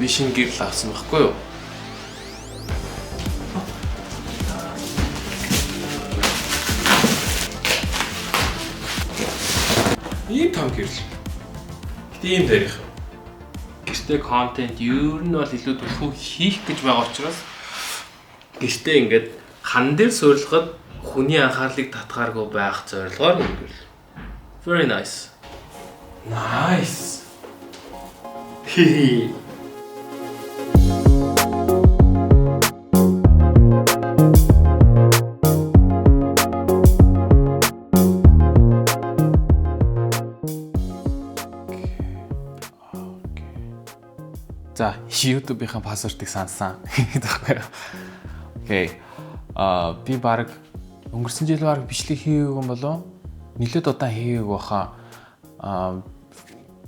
Би шинэ гэрэл авсан байхгүй юу? Ийм том гэрэл. Гэтэ ийм дээрх. Гэртээ контент ер нь бол илүү түлхүү хийх гэж байгаа учраас гэртээ ингээд хан дээр суурилахад хүний анхаарлыг татгааргүй байх зорилгоор юм гэрэл. Very nice. Nice. Хи. За, YouTube-ийн password-ыг санасан гэдэг байхгүй юу? Okay. Аа, би баг өнгөрсөн жил баг бичлэг хийгээгүй юм болов? Нилээд удаан хийгээгүй баха. Аа,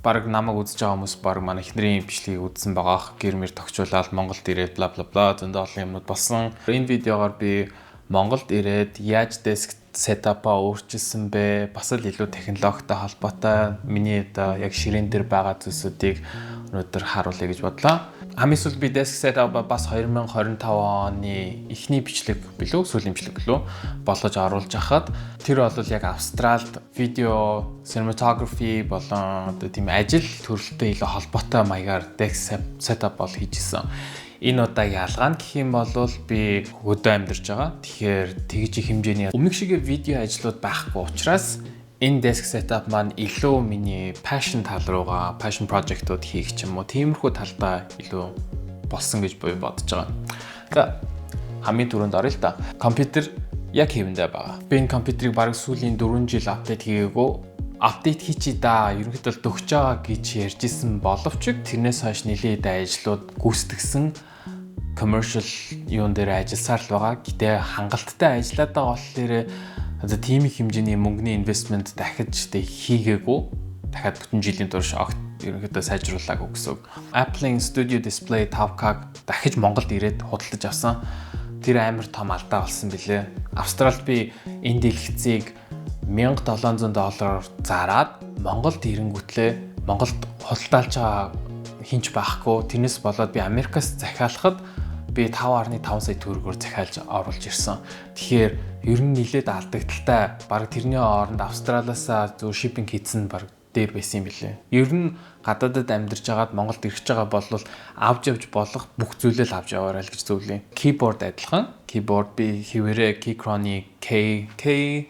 баг намайг үзэж байгаа хүмүүс баг манай эхнэрийн бичлэгийг үзсэн байгаа. Гэр мэр тогтчуулаад Монголд ирээд бла бла бла зөндөө олон юмнууд болсон. Энэ видеогоор би Монголд ирээд яаж desk setup-аа өөрчилсөн бэ? Бас л илүү технологитой холбоотой миний одоо яг ширээн дээр байгаа зүйлсүүдийг өнөөдөр харуулъя гэж бодлоо. Хамгийн сүүлд би desk setup бас 2025 оны эхний бичлэг билүү сүүлийн бичлэг билүү болгож оруулж хахад тэр бол яг Австралид видео, cinematography болон одоо тийм ажил төрөлтэй илүү холбоотой маягаар desk setup бол хийж исэн. Энэ удаа ялгаа нь гэх юм бол би хөдөө амьдарч байгаа. Тэгэхээр тэгж их хэмжээний өмнөх шиг видео ажлууд байхгүй учраас энэ desk setup маань илүү миний passion тал руугаа, passion project-ууд хийх ч юм уу тиймэрхүү талдаа илүү болсон гэж буюу бодож байгаа. За, хамгийн түрүүнд оръё л да. Компьютер яг хэвэндээ байгаа. Би энэ компьютерийг бараг сүүлийн 4 жил update хийгээгүй, update хийчий да, ерөнхийдөө л дөхөж байгаа гэж ярьж исэн боловч тэрнээс хойш нэлээд ажлууд гүйцэтгсэн, commercial юун дээр ажилласаар л байгаа. Гэтэ хангалттай ажиллаад байгаа болохоор одоо тийм их хэмжээний мөнгөний investment дахиж тэг хийгээгүй. Дахиад бүтэн жилийн турш огт ерөнхийдөө сайжруулаагүй гэсэн үг. Apple-ийн Studio Display 5K дахиж Монголд ирээд худалдаж авсан. Тэр амар том алдаа болсон билээ. Австралид би энэ дэлгэцийг 1700 доллараар зараад Монголд ирэнгүүтлээ Монголд худалдаалж байгаа хинч байхгүй. Тэрнээс болоод би Америкаас захиалахад би 5.5 сая төгрөгөөр захиалж оруулж ирсэн. Тэгэхээр ер нь нилээд алдагдaltaй. Бараг тэрний оронд Австралиасаа зөв shipping хийсэн бараг дээр байсан юм билээ. Ер нь гадаадад амьдарч байгаад Монголд ирж байгаа бол авч явж болох бүх зүйлээ л авч яваарай л гэж зөвлөе. Keyboard адилхан. Keyboard би хэвээрээ Keychron-ы K K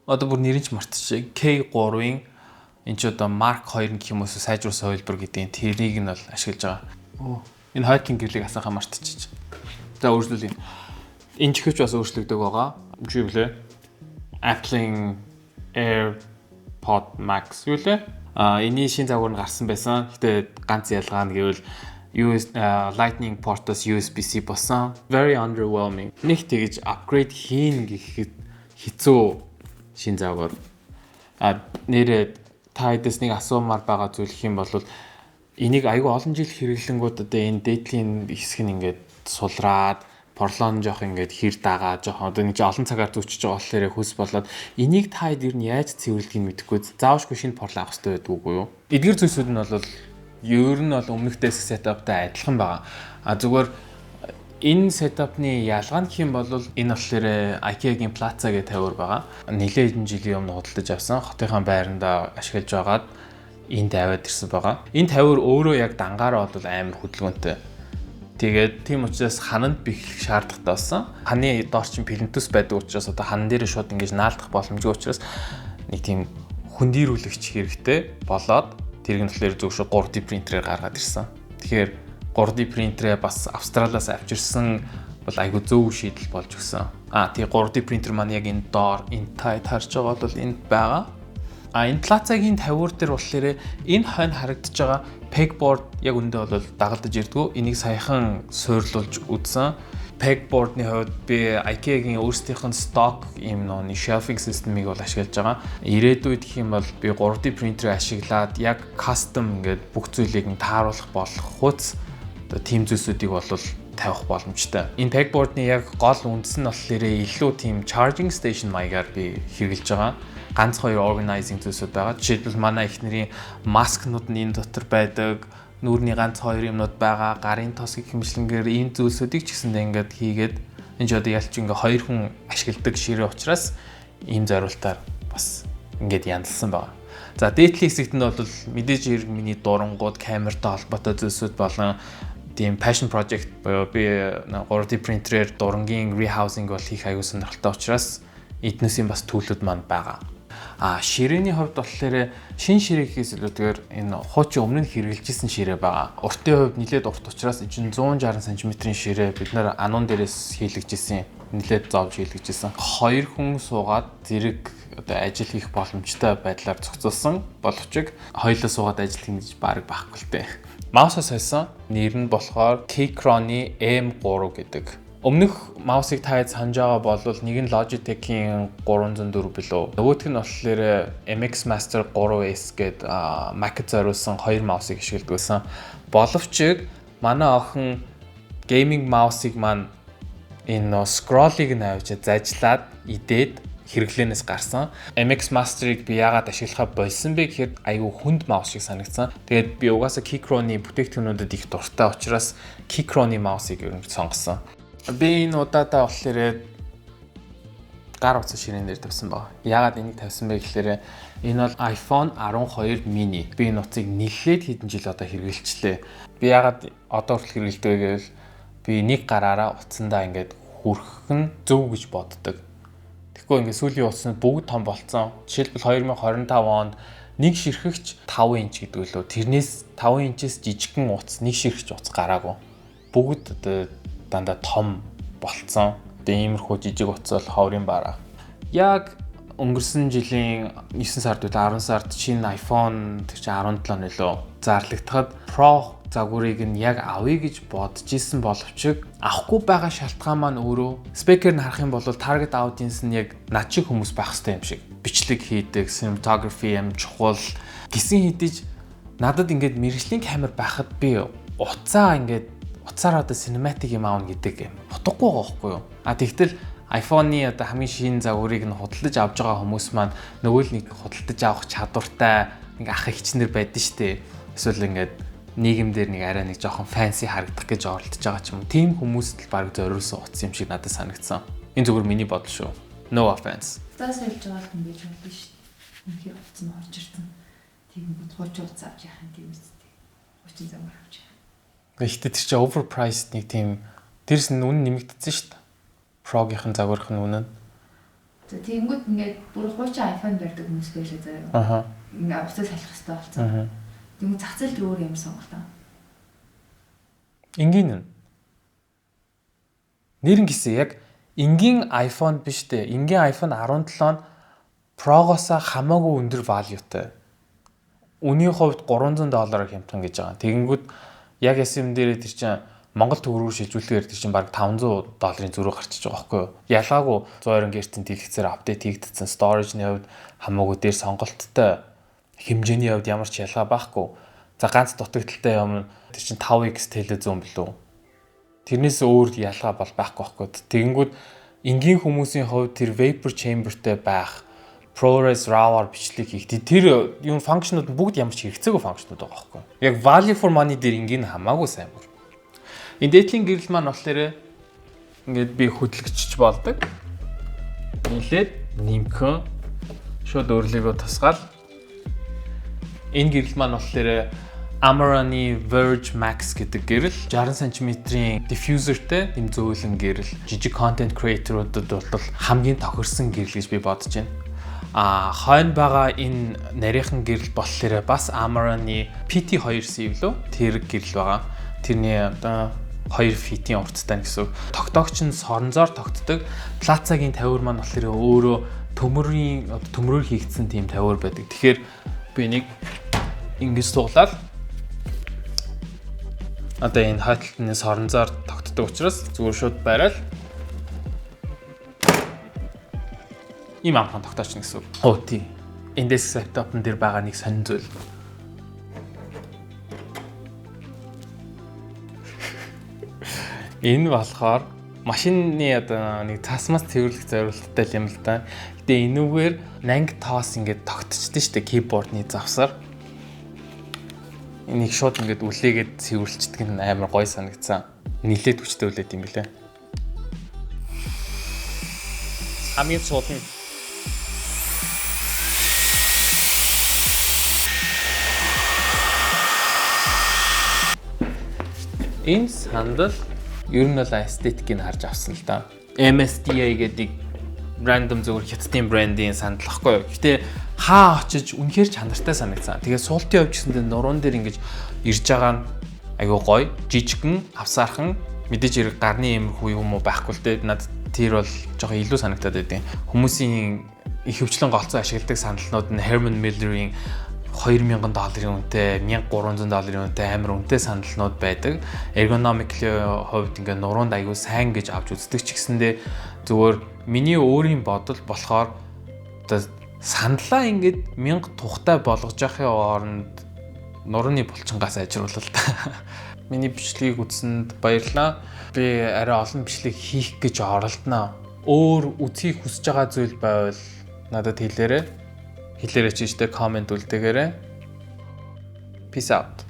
одоо бүр нэрийг ч мартчихъя. K3-ын энэ ч одоо Mark 2 гэх юм уу, сайжруулсан хувилбар гэдэг тэрийг нь бол ашиглаж байгаа. Оо, энэ хойтлын гэрлийг асаахаа мартчих. За, өөрчлөлт. Энэ чихвч бас өөрчлөгдөг байгаа. Чи юу блэ? Apple-ийн AirPod Max юу лээ? А, энэний шин загвар нь гарсан байсан. Гэтэ ганц ялгаа нь гэвэл US Lightning port-оос USB-C болсон. Very underwhelming. Нэг тэгэж upgrade хийн гэхэд хэцүү шин загвар. А, нэрээ та хэдээс нэг асуумаар байгаа зүйл гэх юм бол энийг айгүй олон жил хэрэглэнгүүд одоо энэ дээдлийн хэсэг нь ингээд сулраад, порлон жоох ингээд хэр дагаа жоох одоо нэг олон цагаар зүүчиж байгаа болохоор хөлс болоод энийг та хэд ер нь яаж цэвэрлэхийг мэдэхгүй, заавшгүй шинэ порлон авах хэрэгтэй байдгүй юу? Эдгэр зүйлсүүд нь бол ер нь бол өмнөх desk setup-тай адилхан байгаа. А, зүгээр энэ setup-ны ялгаа нь гэх юм бол энэ болохоор IKEA-гийн Platsa гэх тавиур байгаа. Нэлээд хэдэн жилийн өмнө худалдаж авсан. Хотынхаа байранда ашиглаж байгаад энд аваад ирсэн байгаа. Энэ тавиур өөрөө яг дангаараа бол амар хөдөлгөөнтэй. Тэгээд тийм учраас хананд бэхлэх шаардлагатай болсон. Ханы доор чинь плинтус байдаг учраас одоо хан дээр шууд ингэж наалдах боломжгүй учраас нэг тийм хөндийрүүлэгч хэрэгтэй болоод тэрийг нь болохоор зөв шүү 3D принтерээр гаргаад ирсэн. Тэгэхээр 3D принтерээ бас Австралиас авчирсан бол айгу зөв шийдэл болж өгсөн. А, тэгээ 3D принтер маань яг энэ доор, энэ та харж байгаа бол энд байгаа. А, энэ Platsa-гийн тавиур дээр болохоор энэ хойно харагдаж байгаа pegboard яг үндэ бол дагалдаж ирдгүү. Энийг саяхан суйрлуулж үзсэн. Pegboard-ны хувьд би IKEA-гийн өөрсдийнх нь stock ийм нэг shelving system-ыг бол ашиглаж байгаа. Ирээдүйд гэх юм бол би 3D принтерийг ашиглаад яг custom ингээд бүх зүйлийг нь тааруулах болох хууц одоо тийм зүйлсүүдийг бол тавих боломжтой. Энэ pegboard-ны яг гол үндэс нь болохоор илүү тийм charging station маягаар би хэрэглэж байгаа, ганц хоёр organizing зүйлсүүд байгаа. Жишээлбэл, манай эхнэрийн маскнууд нь энэ дотор байдаг. Нүүрний ганц хоёр юмнууд байгаа. Гарын тос гэх мэтчилэнгээр ийм зүйлсүүдийг ч гэсэндээ ингээд хийгээд, энэ ч одоо ялч ингээ хоёр хүн ашигладаг ширээ учраас ийм зориултаар бас ингээд янзлсан байгаа. За, дээдлийн хэсэгт нь бол мэдээж хэрэг миний дурангууд, камертай холбоотой зүйлсүүд болон тийм passion project буюу би 3D принтерээр дурангийн rehousing бол хийх аюул сонирхолтой учраас эднээсийн бас tool үүд маань байгаа. А ширээний хувьд болохоор шин ширээ гэхээс илүүтэйгээр энэ хуучин өмнө нь хэрэглэжсэн ширээ байгаа. Уртын хувьд нэлээд урт учраас чинь 160 см-ийн ширээ бид нар ануун дээрээс хийлгэжсэн, нэлээд зовж хийлгэжсэн. Хоёр хүн суугаад зэрэг одоо ажил хийх боломжтой байдлаар зохицуулсан боловч хоёулаа суугаад ажил хийнэ гэж баг байхгүй л дээ. Mouse аа сольсон. Нэр нь болохоор Keychron-ы M3 гэдэг. Өмнөх mouse ыг та санаж байгаа бол нэг нь Logitech-ийн 304 билүү. Нөгөөх нь болохоор MX Master 3S гээд Mac-д зориулсан хоёр mouse ыг ашигладаг байсан. Боловч манай охин gaming mouse-ыг маань энэ нөө scroll-ыг нь авч зажлаад идээд хэрэглээнээс гарсан. MX Master-ыг би яагаад ашиглахаа болсон бэ гэхээр айгүй хүнд mouse шиг санагдсан. Тэгээд би угаасаа Keychron-ы бүтээгдэхүүнүүдэд их дуртай учраас Keychron-ы mouse-ыг ер нь сонгосон. Би энэ удаадаа болохоор гар утас ширээн дээр тавьсан байгаа. Яагаад энийг тавьсан бэ гэхээр энэ бол iPhone 12 mini. Би энэ утсыг нэлээд хэдэн жил одоо хэрэглэчлээ. Би яагаад одоо хүртэл хэрэглэдэг вэ гэвэл би нэг гараараа утсандаа ингээд хүрэх нь зөв гэж боддог. Тэгэхгүй ингээд сүүлийн утаснууд бүгд том болцсон. Жишээлбэл, 2025 онд нэг ширхэгч 5 инч гэдэг лөө. Тэрнээс 5 инчээс жижигхэн утас, нэг ширхэгч утас гараагүй. Бүгд одоо дандаа том болцсон. Тэгээ иймэрхүү жижиг утас бол ховрын бараа. Яг өнгөрсөн жилийн 9 сард үү, 10 сард шинэ iPhone тэр чинь 17 нөлөө зарлагдахад Pro загварыг нь яг авъя гэж бодож исэн боловч авахгүй байгаа шалтгаан маань өөрөө spec ээр нь харах юм бол target audience нь яг над шиг хүмүүс байх хэрэгтэй юм шиг. Бичлэг хийдэг, cinematography юм чухал гэсэн хэдий надад ингээд мэргэжлийн камер байхад би утсаа ингээд утсаараа одоо cinematic юм аавна гэдэг юм утгагүй байгаа байхгүй юу? А тэгтэл iPhone-ы одоо хамгийн шинэ загварыг нь худалдаж авч байгаа хүмүүс маань нөгөө л нэг худалдаж авах чадвартай нэг ах эгчнэр байдсан шүү дээ. Эсвэл ингээд нийгэмдэр нэг арай нэг жоохон fancy харагдах гэж оролдож байгаа ч юм уу. Тийм хүмүүст л баг зориулсан утас юм шиг надад санагдсан. Энэ зүгээр миний бодол шүү. No offense. За, сольж байгаа хүн байж болно шүү дээ. Үнэхээр утас нь орж ирсэн. Тэгэнгүүт хуучин утас авч яхах юм, тийм үстэй. Хуучин загвар авч яах. Гэхдээ тэр чинь overpriced нэг тийм, дээрс нь үнэ нэмэгдсэн шүү дээ. Pro-гийнхэн загварх нь үнэ нь. За, тэгэнгүүт ингээд бүр хуучин iPhone барьдаг хүмүүс байлаа заяа. Ингээ утас салах хэрэгтэй болсон. Тэгмээ зах зээл дээр өөр юм сонголт. Энгийн нь. Нэрэн гисэн яг энгийн iPhone биш дээ. Энгийн iPhone 17 нь Pro-гоос хамаагүй өндөр value-тай. Үнийн хувьд 300 доллараар хямдхан гэж байгаа. Тэгэнгүүт яг SM дээрээ тэр чинь Монгол төгрөгөөр шилжүүлэхээр тэр чинь бараг 500 долларын зөрүү гарчиж байгаа байхгүй юу? Ялгаагүй 120 Гц-ийн дэлгэцээр update хийгдсэн, storage-ны хувьд хамаагүй дээр сонголттой, хэмжээний хувьд ямар ч ялгаа байхгүй. За, ганц дутагдалтай юм тэр чинь 5x telezoom билүү? Тэрнээс өөр ялгаа бол байхгүй байхгүй. Тэгэнгүүт энгийн хүмүүсийн хувьд тэр vapor chamber-тэй байх, ProRes RAW-аар бичлэг хийх тэр юм function ууд бүгд ямар ч хэрэгцээгүй function ууд байгаа байхгүй. Яг value for money дээр энгийн хамаагүй сайн бүр. Энэ дээдлийн гэрэл маань болохоор ингээд би хөдөлгөчч болдог. Нилээд нимхэн шууд өөрлөгөө тусгаал. Энэ гэрэл маань болохоор Amaran-ы Verge Max гэдэг гэрэл, 60 см-ийн diffuser-тэй нэм зөөлөн гэрэл. Жижиг content creator-уудад бол хамгийн тохирсон гэрэл гэж би бодож байна. А хойно байгаа энэ нарийнхан гэрэл болохоор бас Amaran-ы PT2C билүү? Тэр гэрэл байгаа. Тэрний одоо 2 feet-ийн урттай гэсэн үг. Тогтоогч нь соронзоор тогтдог. Плацагийн тавиур маань болохоор өөрөө төмөрийн, одоо төмрөөр хийгдсэн тийм тавиур байдаг. Тэгэхээр би энийг ингэж суглаад одоо энэ хойтолтны соронзоор тогтдог учраас зүгээр шууд бариад ийм амхан тогтооч гэсэн үг. Оо тий. Энэ desk setup-н дээр байгаа нэг сонин зүйл. Энэ болохоор машины одоо нэг цасмаас цэвэрлэх зорилттой юм л да. Гэтэ энүүгээр нанги тоос ингээд тогтчихдээ шүү дээ, keyboard-ны завсар. Энийг шууд ингээд үлээгээд цэвэрлждэг нь амар гоё санагдсан. Нилээд хүчтэй үлээд юм билээ. Хамгийн цуул нь энэ сандал ер нь бол эстетикийг харж авсан л да. MSDA гэдэг random зөвхөн хятадын брендийн сандал ахгүй юу. Гэтэ хаа очиж үнэхээр чанартай санагдсан. Тэгээ суултын хувьд гэсэндээ нуруунд дээр ингэж ирж байгаа нь айгүй гоё, жижигхэн, авсаархан, мэдээж хэрэг гарны иймэрхүү юм уу байхгүй л дээ. Надад тэр бол жоохон илүү санагдаад байдیں۔ Хүмүүсийн их хвчлэн голцоо ашигладаг сандалнууд нь Herman Miller-ийн 2000 долларын үнэтэй, 1300 долларын үнэтэй амар үнэтэй сандалнууд байдаг. Ergonomically хувьд ингээ нуруунд айгүй сайн гэж авч үздэг ч гэсэндээ зүгээр миний өөрийн бодол болохоор одоо сандлаа ингээд 1000 тухтай болгож явахын оронд нурууны булчингаас ажруулал та. Миний бичлэгийг үзсэнд баярлалаа. Би арай олон бичлэг хийх гэж оролдоно. Өөр үзхийг хүсэж байгаа зүйл байвал надад хэлээрэй. Хэлээрэй ч гэжтэй коммент үлдээгээрэй. Peace out.